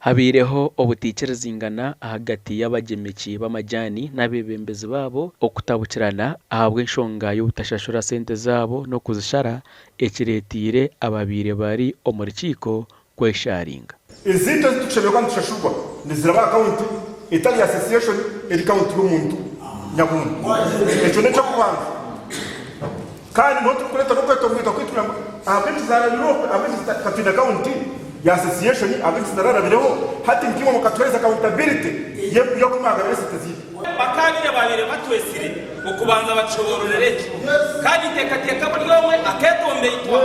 Habaireho obutaikirizingana ahagati y'abagyemeki b'amajaani n'abeebembezi baabo okutabukirana ahabw'enshonga y'obutashashura sente zaabo n'okuzishara ekireeteire ababaire bari omu rukiiko kwesharinga. Ezaitu ezi tukushemereire kuba nitushashurwa niziraba aha kaunti etari ya association eri kaunti y'omuntu nyabuntu. Ekyo n'eky'okubanza. Kandi niho turikureeta n'okwetomboita kwaitu kugira ngu ahabw'enki zaarabire okwe, ahabw'enki ka twine kaunti ya association, ahabw'enki zitararabireho, hati nkaimwe mukatuheereza accountability y'oku mwagabire esente zaitu. Bakaabaire baabaire batwetsire okubanza batushoboororere gye, kandi nteekateeka buri omwe akeetombeitwa.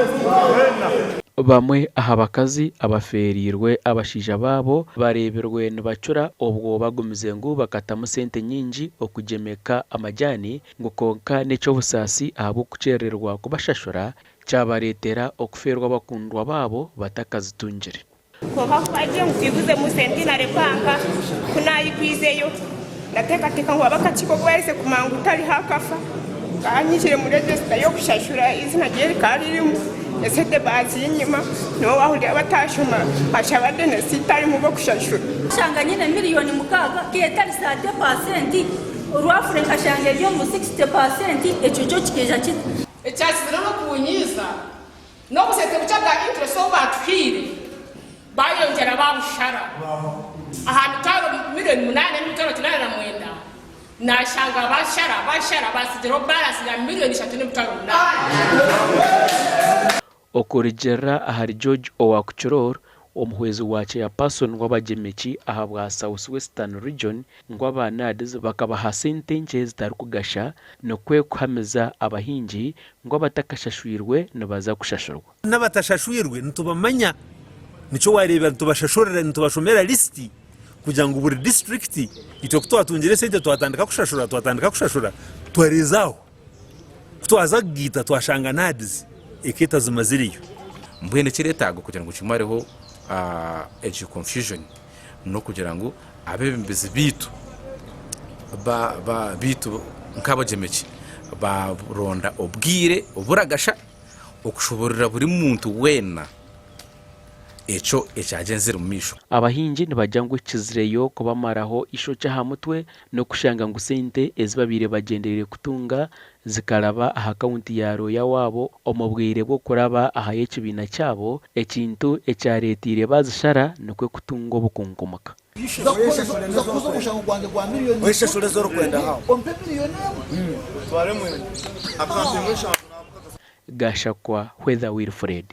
Bamwe aha bakazi abafeereirwe abashaija baabo bareebirwe nibacura obwo bagumize ngu bakatamu sente nyingi okugyemeka amajaani ngu kwonka n'eky'obusaasi ahabw'okukyerererwa kubashashura kyabareetera okufeerwa abakundwa baabo batakazitungire. Kwonka ku baagire ngu twiguzemu Centenary Bank, ku naayigwizeyo ndateekateeka ngu ab'akakiiko ku baaherize kumanya ngu tariho akafa, nkaba nyijire omu regisita y'okushashura eiziina rye rikaba ririmu, esente baaziinyima, nibo waahurira bataashoma bashaba Denis tarimu b'okushashura. Nshanga nyine miriyoni mukaaga ka etari saate paasenti, orwafure nkashanga eri omu sikisite paasenti, ekyo kyo kikaija kita? Ekyakizireho n'okunyiiza, N'obusente bukye bwa interest obu baatuhaire, baayongyera baabushara aha mitwaro 8,899,000, naashanga baashara baashara baatsigireho balance ya 3,800,000. Okurugiirira ahari George Owakukiror, omuhwezi wa Chairperson w'abagyemeki ahabwa South Western Region ngu aba NAADS bakabaha sente nkye zitarikugasha nikwo kuhamiza abahingi ngu abatakashashwirwe nibaza kushashurwa. N'abatashashwirwe nitubamanya, nikyo wareeba nitubashashurira nitubashomera lisiti kugira ngu buri disiturikiti itwe ku twatungire esente twatandika kushashura twatandika kushashura twareeza aho ku twaza kugaita twashanga NAADS eka etazimazireyo. Mbwenu ekiretaago kugira ngu kimareho egyo confusion n'okugira ngu abeebembezi baitu baitu nk'abagyemeki baaronda obwire oburagasha okushoboorora buri muntu weena ekyo ekyagyenzire omu maisho. Abahingi nibagira ngu ekikizireyo kubamaraho eishokye aha mutwe n'okushanga ngu sente ezi babaire bagyendereire kutunga zikaraba aha kaunti ya rooya waabo omu bwire bw'okuraba aha y'ekibiina kyabo, ekintu ekyareeteire baazishara nikwo kutunga obukunkumuka. Gashakwa Whether Wilfred.